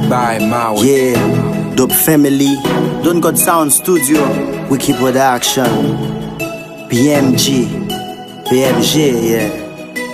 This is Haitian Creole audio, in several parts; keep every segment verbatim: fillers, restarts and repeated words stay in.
By Maui. Yeah, Dope Family, Don God Sound Studio, Wiki Production, P M G, P M G, yeah.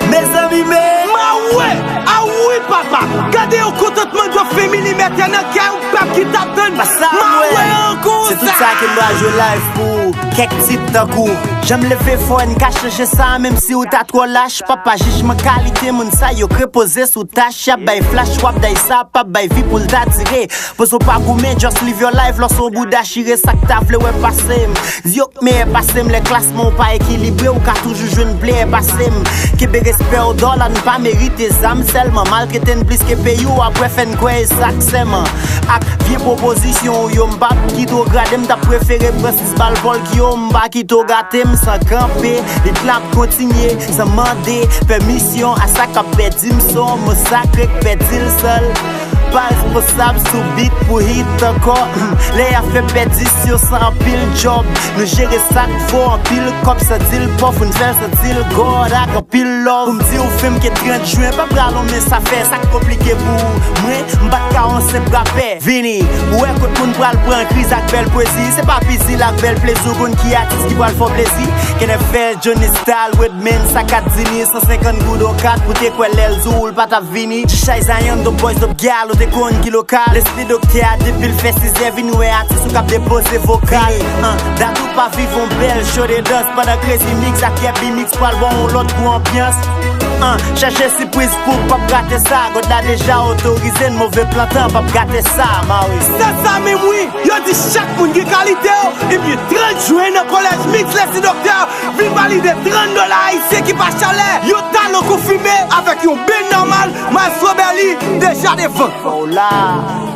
Mezanmi, men! Mawe! A wi, papa! Gade yon kontantman Dope Family mete nan kè yon pèp ki t ap tann Mawe ankò. Se tout sa ke m pral jwe live pou ou. Kèk tit tankou Jan m leve fò N K chanje sa, menm si ou ta twò lach. Papa jijman kalite moun sa yo k repoze sou tach. Y ap bay flash, w ap day sa, p ap bay vi pou l ta dire. Poze w pa goumen, just live your life. Lò se yon bouda chire, sa k ta vle wè pase m. Di yo k meyè pase m, lè klasman w pa ekilibre, ou ka toujou jwenn playè pase m. Kenbe respè w, dòla n pa merite zam sèlman. Maltrete n plis ke peyi w, apre fè n kwè e sa k sèman. Ak vye pwopozisyon w yo, m p ap kite w grade, m t ap prefere pran sis bal Paul Guillaume, m pa kite w gate m san kanpe. Lit la ap kontinye, san mande pèmisyon a sa k ap pèdi m son. Mo sakre k pèdi l sèl. Pa responsab sou beat pou hit ankò. Lè y ap fè pèdisyon san anpil djòb. Nou jere sa k fo anpil kòb san di l pòf, nou fè l santi l gòd ak anpil love. Pou m di w fen m ke trant jen, pa pral on men sa fè sa k konplike pou ou. Mwen, m pa t ka on senp rapè. Vini, ou wè kot moun pral pran kriz ak bèl pwezi. Se pa pizil ak bèl plezi, ou konn ki atis ki pral fè w plezi. Kenneth Fè, Johnny Style, Redman, sa kat dini, san senkant goud on kat pou te kwè lè l di w l pa t ap vini. G-Shy Zion, Dope Boys, Dope Gyal, ou te konn ki lokal. Lespri doktè a depi l fè sizè, vin wè atis ou k ap depoze vokal. An, dat ou pa viv on bèl show de dans pandan Crazy Mix ak Yabi Mix pral ba w on lòt gwo anbyans. An, chèche sipriz pou w p ap rate sa. God la deja otorize n, move plan tan p ap gate sa. Mawe. Se sa menm wi, yo di chak moun gen kalite yo. Ebyen, trant jen nan kolèj Mix Lespri doktè vin valide trant dola ayisyen ki pa chalè. Yon talon konfime avèk yon beny nòmal, Maestro Belly deja devan. Fò w la.